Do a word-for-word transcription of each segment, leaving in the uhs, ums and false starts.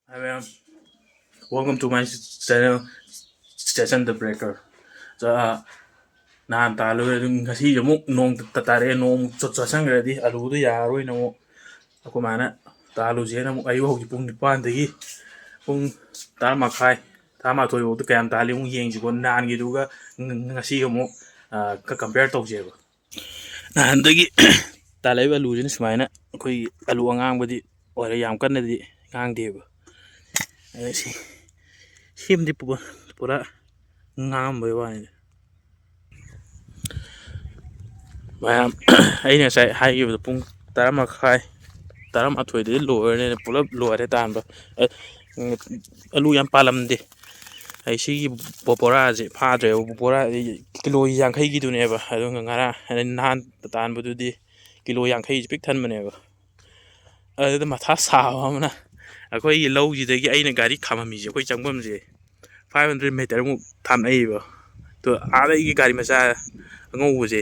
Hi ma'am, welcome to my channel, Station the Breaker. ꯆꯥ-, ꯅꯍꯥꯟ ꯇꯥꯜꯂꯨꯔꯦ, ꯑꯗꯨꯝ ꯉꯁꯤ ꯑꯃꯨꯛ ꯅꯣꯡ ꯇ-, ꯇꯥꯔꯛꯑꯦ, ꯅꯣꯡ ꯑꯃꯨꯛ ꯆꯣꯠ-, ꯆꯣꯠꯁꯟꯈ꯭ꯔꯗꯤ ꯑꯂꯨꯗꯣ ꯌꯥꯔꯔꯣꯏꯅ ꯑꯃꯨꯛ ꯑꯩꯈꯣꯏ ꯃꯥꯅ ꯇꯥꯜꯂꯨꯁꯦꯅ ꯑꯃꯨꯛ ꯑꯌꯨꯛ ꯍꯧꯖꯤꯛ ꯄꯨꯡ ꯅꯤꯄꯥꯟꯗꯒꯤ ꯄꯨꯡ ꯇꯔꯥ ꯃꯈꯥꯏ, ꯇꯔꯥꯃꯥꯊꯣꯏ ꯐꯥꯎꯗ ꯀꯌꯥꯝ ꯇꯥꯜꯂꯤ ꯑꯃꯨꯛ ꯌꯦꯡꯁꯤꯀꯣ, ꯅꯍꯥꯟꯒꯤꯗꯨꯒ ꯉ-, ꯉ-, ꯉꯁꯤꯒ ꯑꯃꯨꯛ, ꯑ, ꯀ-, compare ꯇꯧꯁꯦꯕ꯫ ꯅꯍꯥꯟꯗꯒꯤ ꯇꯥꯜꯂꯛꯏꯕ ꯑꯂꯨꯁꯤꯅ ꯁꯨꯃꯥꯏꯅ ꯑꯩꯈꯣꯏꯒꯤ ꯑꯂꯨ ꯑꯉꯥꯡꯕꯗꯤ ꯑꯣꯏꯔꯦ, ꯌꯥꯝ ꯀꯟꯅꯗꯤ ꯉꯥꯡꯗꯦꯕ꯫ ꯑꯗ ꯁꯤ, ꯁꯤꯃꯗꯤ ꯄꯨ-, ꯄꯨꯔꯥ ꯉꯥꯡꯉꯝꯕꯩ ꯋꯥꯅꯤꯗ꯫ ꯃꯌꯥꯝ, ꯑꯩꯅ ꯉꯁꯥꯏ ꯍꯥꯏꯈꯤꯕꯗꯣ ꯄꯨꯡ ꯇꯔꯥ ꯃꯈꯥꯏ, ꯇꯔꯥꯃꯥꯊꯣꯏꯗꯗꯤ ꯂꯣꯏꯔꯅꯦꯅ ꯄꯨꯂꯞ ꯂꯣꯏꯔꯦ ꯇꯥꯟꯕ꯫ ꯑ, ꯎꯝ, ꯑꯂꯨ ꯌꯥꯝ ꯄꯥꯜꯂꯝꯗꯦ꯫ ꯑꯩ ꯁꯤꯒꯤ ꯕꯣ-, ꯕꯣꯔꯥꯁꯦ ꯐꯥꯗ꯭ꯔꯦꯕ, ꯕꯣꯔꯥ ꯀꯤꯂꯣ ꯌꯥꯡꯈꯩꯒꯤꯗꯨꯅꯦꯕ꯫ ꯑꯗꯨꯒ ꯉꯔꯥꯡ, ꯑꯗꯩ ꯅꯍꯥꯟ ꯇꯥꯟꯕꯗꯨꯗꯤ ꯀꯤꯂꯣ ꯌꯥꯡꯈꯩꯁꯦ ꯄꯤꯛ ꯊꯟꯕꯅꯦꯕ꯫ ꯑꯗꯨꯗ ꯃꯊꯥ ꯁꯥꯕ ꯑꯃꯅ, ꯑꯩꯈꯣꯏꯒꯤ ꯂꯧꯁꯤꯗꯒꯤ ꯑꯩꯅ ꯒꯥꯔꯤ ꯈꯥꯝꯃꯝꯃꯤꯁꯦ, ꯑꯩꯈꯣꯏ ꯆꯪꯐꯝꯁꯦ five hundred meter ꯃꯨꯛ ꯊꯥꯞꯅꯩꯕ꯫ ꯑꯗꯣ ꯑꯥꯗ ꯑꯩꯒꯤ ꯒꯥꯔꯤ ꯃꯆꯥ ꯑꯉꯧꯕꯁꯦ,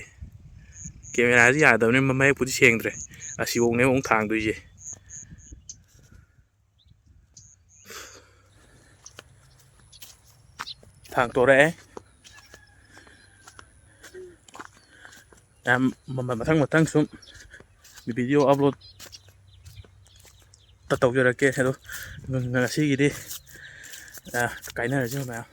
camera ꯁꯦ ꯌꯥꯗꯕꯅꯤꯅ ꯃ-, ꯃꯌꯦꯛꯄꯨꯗꯤ ꯁꯦꯡꯗ꯭ꯔꯦ꯫ ꯑꯁꯤꯐꯧꯅꯦ ꯑꯃꯨꯛ ꯊꯥꯡꯗꯣꯏꯁꯦ꯫ ꯊꯥꯡꯇꯣꯔꯛꯑꯦ꯫ ꯌꯥꯝ ꯃ-, ꯃ-, ꯃꯊꯪ ꯃꯊꯪ ꯁꯨꯝ video upload ꯇ ꯇꯧꯖꯔꯛꯀꯦ꯫ ꯑꯗꯣ ꯉ-, ꯉ-, ꯉꯁꯤꯒꯤꯗꯤ, ꯑ, ꯀꯥꯏꯅꯔꯁꯤ ꯃꯌꯥꯝ꯫